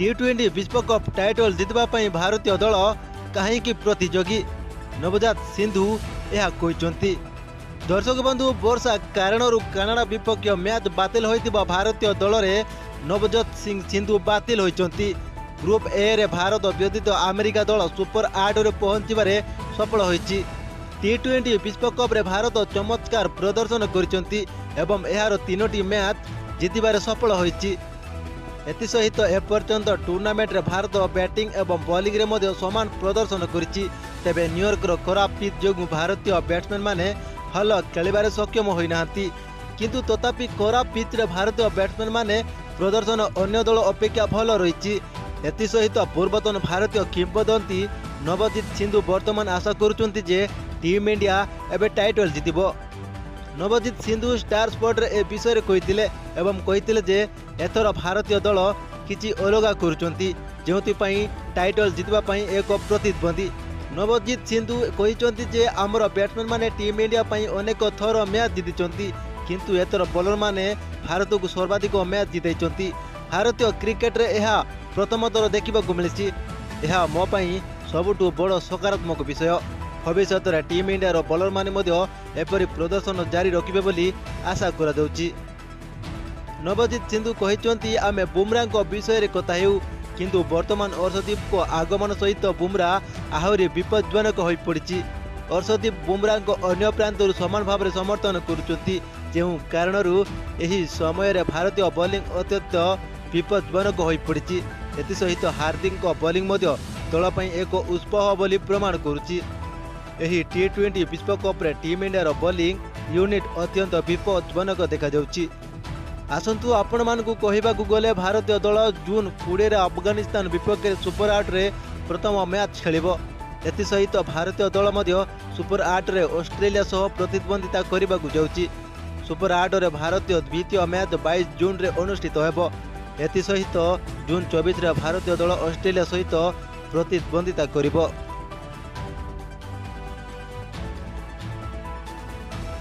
T twenty ବିଶ୍ୱକପ୍ title ଜିତିବା ପାଇଁ ଭାରତୀୟ ଦଳ କାହିଁକି ପ୍ରତିଯୋଗୀ, ନବଜାତ ସିନ୍ଧୁ ଏହା କହିଛନ୍ତି। ଦର୍ଶକ ବନ୍ଧୁ, ବର୍ଷା କାରଣରୁ କାନାଡା ବିପକ୍ଷ ମ୍ୟାଚ୍ ବାତିଲ ହୋଇଥିବା ଭାରତୀୟ ଦଳରେ ନବଜୋତ ସିଂ ସିନ୍ଧୁ ବାତିଲ ହୋଇଛନ୍ତି। ଗ୍ରୁପ୍ ଏରେ ଭାରତ ବ୍ୟତୀତ ଆମେରିକା ଦଳ ସୁପର 8ରେ ପହଞ୍ଚିବାରେ ସଫଳ ହୋଇଛି। ଟି ଟ୍ୱେଣ୍ଟି ବିଶ୍ୱକପ୍ରେ ଭାରତ ଚମତ୍କାର ପ୍ରଦର୍ଶନ କରିଛନ୍ତି ଏବଂ ଏହାର 3ଟି ମ୍ୟାଚ୍ ଜିତିବାରେ ସଫଳ ହୋଇଛି। ଏଥିସହିତ ଏପର୍ଯ୍ୟନ୍ତ ଟୁର୍ଣ୍ଣାମେଣ୍ଟରେ ଭାରତ ବ୍ୟାଟିଂ ଏବଂ ବୋଲିଂରେ ମଧ୍ୟ ସମାନ ପ୍ରଦର୍ଶନ କରିଛି। ତେବେ ନ୍ୟୁୟର୍କର ଖରାପ ପିଚ୍ ଯୋଗୁଁ ଭାରତୀୟ ବ୍ୟାଟ୍ସମ୍ୟାନ୍ମାନେ ଭଲ ଖେଳିବାରେ ସକ୍ଷମ ହୋଇନାହାନ୍ତି। କିନ୍ତୁ ତଥାପି ଖରାପ ପିଚ୍ରେ ଭାରତୀୟ ବ୍ୟାଟ୍ସମ୍ୟାନ୍ମାନେ ପ୍ରଦର୍ଶନ ଅନ୍ୟ ଦଳ ଅପେକ୍ଷା ଭଲ ରହିଛି। ଏଥିସହିତ ପୂର୍ବତନ ଭାରତୀୟ କିମ୍ବଦନ୍ତୀ ନବଜିତ ସିନ୍ଧୁ ବର୍ତ୍ତମାନ ଆଶା କରୁଛନ୍ତି ଯେ ଟିମ୍ ଇଣ୍ଡିଆ ଏବେ ଟାଇଟଲ୍ ଜିତିବ। ନବଜିତ ସିନ୍ଧୁ ଷ୍ଟାର ସ୍ପୋର୍ଟରେ ଏ ବିଷୟରେ କହିଥିଲେ ଏବଂ କହିଥିଲେ ଯେ ଏଥର ଭାରତୀୟ ଦଳ କିଛି ଅଲଗା କରୁଛନ୍ତି, ଯେଉଁଥିପାଇଁ ଟାଇଟଲ୍ ଜିତିବା ପାଇଁ ଏକ ପ୍ରତିଦ୍ୱନ୍ଦ୍ୱୀ। ନବଜିତ ସିନ୍ଧୁ କହିଛନ୍ତି ଯେ ଆମର ବ୍ୟାଟ୍ସମ୍ୟାନ୍ମାନେ ଟିମ୍ ଇଣ୍ଡିଆ ପାଇଁ ଅନେକ ଥର ମ୍ୟାଚ୍ ଜିତିଛନ୍ତି, କିନ୍ତୁ ଏଥର ବୋଲରମାନେ ଭାରତକୁ ସର୍ବାଧିକ ମ୍ୟାଚ୍ ଜିତାଇଛନ୍ତି। ଭାରତୀୟ କ୍ରିକେଟରେ ଏହା ପ୍ରଥମ ଥର ଦେଖିବାକୁ ମିଳିଛି। ଏହା ମୋ ପାଇଁ ସବୁଠୁ ବଡ଼ ସକାରାତ୍ମକ ବିଷୟ। ଭବିଷ୍ୟତରେ ଟିମ୍ ଇଣ୍ଡିଆର ବୋଲରମାନେ ମଧ୍ୟ ଏପରି ପ୍ରଦର୍ଶନ ଜାରି ରଖିବେ ବୋଲି ଆଶା କରାଯାଉଛି। ନବଜିତ ସିନ୍ଧୁ କହିଛନ୍ତି, ଆମେ ବୁମରାଙ୍କ ବିଷୟରେ କଥା ହେଉ, କିନ୍ତୁ ବର୍ତ୍ତମାନ ଅର୍ଶଦୀପଙ୍କ ଆଗମନ ସହିତ ବୁମରା ଆହୁରି ବିପଜ୍ଜନକ ହୋଇପଡ଼ିଛି। ଅର୍ଶଦୀପ ବୁମରାଙ୍କ ଅନ୍ୟ ପ୍ରାନ୍ତରୁ ସମାନ ଭାବରେ ସମର୍ଥନ କରୁଛନ୍ତି, ଯେଉଁ କାରଣରୁ ଏହି ସମୟରେ ଭାରତୀୟ ବୋଲିଂ ଅତ୍ୟନ୍ତ ବିପଜ୍ଜନକ ହୋଇପଡ଼ିଛି। ଏଥିସହିତ ହାର୍ଦ୍ଦିକଙ୍କ ବୋଲିଂ ମଧ୍ୟ ଦଳ ପାଇଁ ଏକ ଉତ୍ସାହ ବୋଲି ପ୍ରମାଣ କରୁଛି। ଏହି ଟି ଟ୍ୱେଣ୍ଟି ବିଶ୍ୱକପ୍ରେ ଟିମ୍ ଇଣ୍ଡିଆର ବୋଲିଂ ୟୁନିଟ୍ ଅତ୍ୟନ୍ତ ବିପଜ୍ଜନକ ଦେଖାଯାଉଛି। ଆସନ୍ତୁ ଆପଣମାନଙ୍କୁ କହିବାକୁ ଗଲେ ଭାରତୀୟ ଦଳ ଜୁନ୍ 20ରେ ଆଫଗାନିସ୍ତାନ ବିପକ୍ଷରେ ସୁପର 8ରେ ପ୍ରଥମ ମ୍ୟାଚ୍ ଖେଳିବ। ଏଥିସହିତ ଭାରତୀୟ ଦଳ ମଧ୍ୟ ସୁପର 8ରେ ଅଷ୍ଟ୍ରେଲିଆ ସହ ପ୍ରତିଦ୍ୱନ୍ଦ୍ୱିତା କରିବାକୁ ଯାଉଛି। ସୁପର 8ରେ ଭାରତୀୟ ଦ୍ୱିତୀୟ ମ୍ୟାଚ୍ 22 ଜୁନ୍ରେ ଅନୁଷ୍ଠିତ ହେବ। ଏଥିସହିତ ଜୁନ୍ 24ରେ ଭାରତୀୟ ଦଳ ଅଷ୍ଟ୍ରେଲିଆ ସହିତ ପ୍ରତିଦ୍ୱନ୍ଦ୍ୱିତା କରିବ।